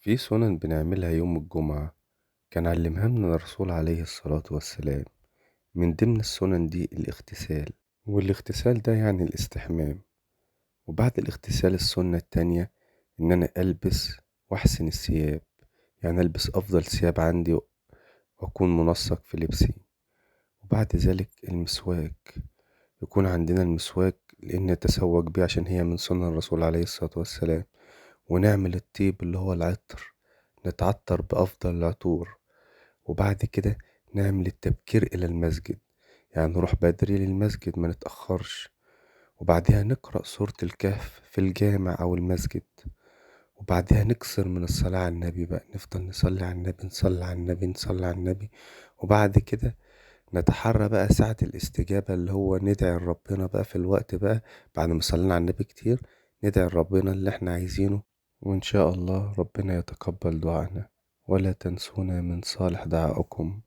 في سنن بنعملها يوم الجمعة كان علمها لنا الرسول عليه الصلاة والسلام. من ضمن السنن دي الاغتسال، والاغتسال ده يعني الاستحمام. وبعد الاغتسال السنة التانية إن أنا ألبس وأحسن الثياب، يعني ألبس أفضل ثياب عندي وأكون منسق في لبسي. وبعد ذلك المسواك، يكون عندنا المسواك لأن نتسوق بيه عشان هي من سنن الرسول عليه الصلاة والسلام. ونعمل الطيب اللي هو العطر، نتعطر بأفضل العطور. وبعد كده نعمل التبكير إلى المسجد، يعني نروح بدري للمسجد ما نتأخرش. وبعدها نقرأ سورة الكهف في الجامع أو المسجد. وبعدها نكثر من الصلاة على النبي بقى، نفضل نصلي على النبي نصلي على النبي نصلي على النبي. وبعد كده نتحرى بقى ساعة الاستجابة، اللي هو ندعي لربنا بقى في الوقت بقى بعد ما صلينا على النبي كتير، ندعي لربنا اللي احنا عايزينه، وإن شاء الله ربنا يتقبل دعائنا. ولا تنسونا من صالح دعائكم.